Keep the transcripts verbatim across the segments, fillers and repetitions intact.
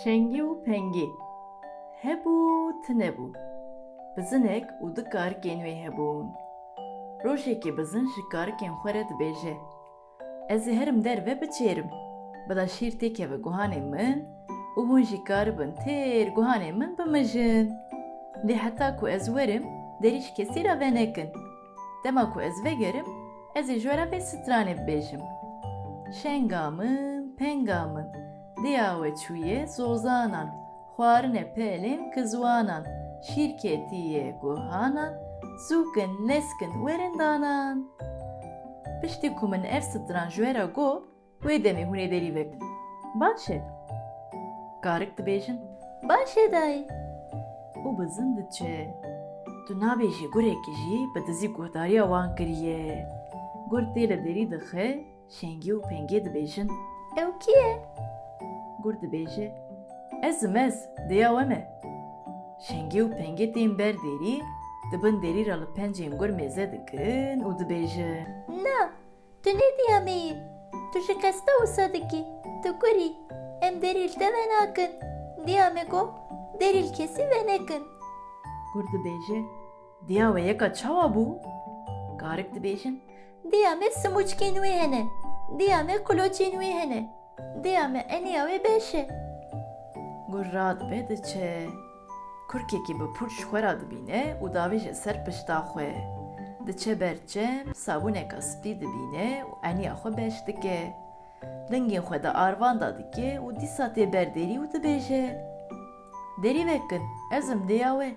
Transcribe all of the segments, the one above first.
Şengî û pengî. Hebû, tune bû. Bizinek û du karikên wê hebûn. Rojekê bizin ji karikên xwe re dibêje, Ez ê herim derve biçêrim, bila şîr têkeve guhanê min û hûn jî karibin têr guhanê min bimijin. Lê heta ku ez werim, derî ji kesî re venekin. Dema ku ez vegerim, ez ê ji we re vê stranê bibêjim. Şenga min, penga min, diya we çûye zozanan, xwarine pelên kizwanan, şîr ketiye guhanan, zûkin, leskin, werin danan. Piştî ku min ev stran ji we re got, wê demê hûn ê derî vekin. Baş e. Karik dibêjin, Baş e dayê. Û bizin diçe. Tu nabêjî gurekî jî bi dizî guhdariya wan kiriye. Gur tê li derî dixe, Şengî û pengê dibêjin, Ew kî ye? Gur dibêje, Ez im ez, dêya we me. Şengî û pengê tên ber derî, di bin derî re li pencên gur mêze dikin û dibêjin, Na, tu ne diya me yî. Tu ji qesta wisa dikî. Tu gur î. Em derî li te venakin. Diya me got, derî li kesî venekin. Gur dibêje, Diya we yeka çawa bû? Karik dibêjin, Diya me simûçkên wê hene. Diya me kuloçên wê hene. Diya me eniya wê beş e. Gur radibe diçe. Kurkekî bi pûç ji xwe re dibîne û davêje ser pişta xwe. Diçe ber çem, sabûneka spî dibîne û eniya xwe beş dike. Lingên xwe di arvan de dike û dîsa tê ber derî û dibêje, Derî vekin, ez im diya we.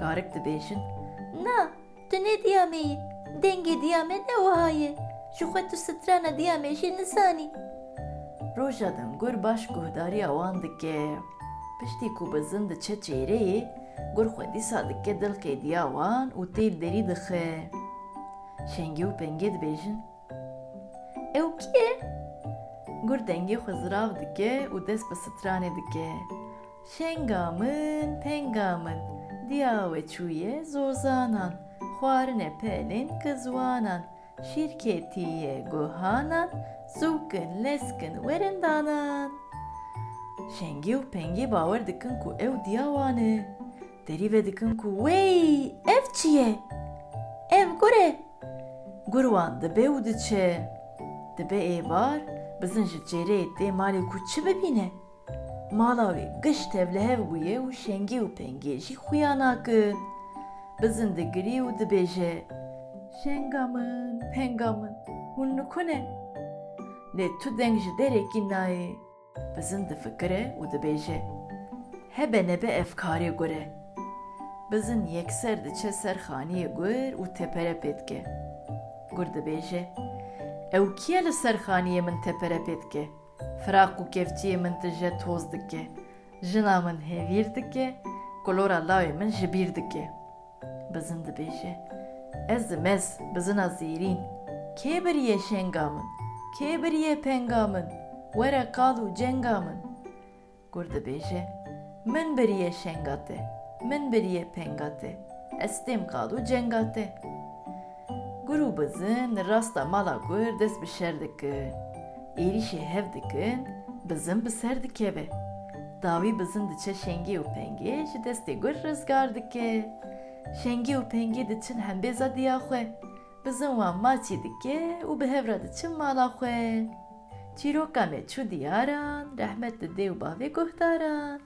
Karik dibêjin, Na, tu ne diya me yî. Dengê diya me ne wiha ye. Ji xwe tu strana diya me jî nizanî. Roja din gur baş guhdariya wan dike. Piştî ku bizin diçe çêreyê, gur xwe dîsa dike dilqê diya wan û tê li derî dixe. Şengî û pengê dibêjin, Ew kî ye? Gur dengê xwe zirav dike û dest bi stranê dike. Şenga min, penga min, diya we çûye zozanan, xwarine pelên kizwanan, şîr ketiye guhanan, zûkin, leskin, werin danan. Şengê û pengê bawer dikin ku ew diya wan e. Derî vedikin ku, Wey, ev çi ye? Ev gur e. Gur wan dibe û diçe. Dibe êvar, bizin ji çêreyê tê malê ku çi bibîne? Mala wê giş tevlihev bûye û şengê û pengê jî xuya nakin. Bizin digirî û dibêje, Şenga min, penga min, hûn li ku ne? Lê tu deng ji derekî nayê. Bizin difikire û dibêje, Hebe nebe ev karê gur e. Bizin yekser diçe ser xaniyê gur û tepere pê dike. Gur dibêje, Ew kî ye li ser xaniyê min tepere pê dike? Firaq û kevçiyê min tije toz dike. Jina min hevîr dike, kulora lawê min ji bîr dike. Bizin dibêje, Ez im ez, bizina zêrîn. Kê biriye şenga min? Kê biriye penga min? Were qal û cenga min. Gur dibêje, Min biriye şenga te, min biriye penga te. Ez têm qal û cenga te. Gur û bizin li rasta mala gur dest bi şer dikin. Êrîşê hev dikin, bizin bi ser dikeve. Dawî bizin diçe şengê û pengê ji destê gur rizgar dike. Şengê û pengê diçin hembêza diya xwe. Bizin wan maçî dike û bi hev re diçin mala xwe. Çîroka me çû diyaran, rehmet li dê û bavê guhdaran.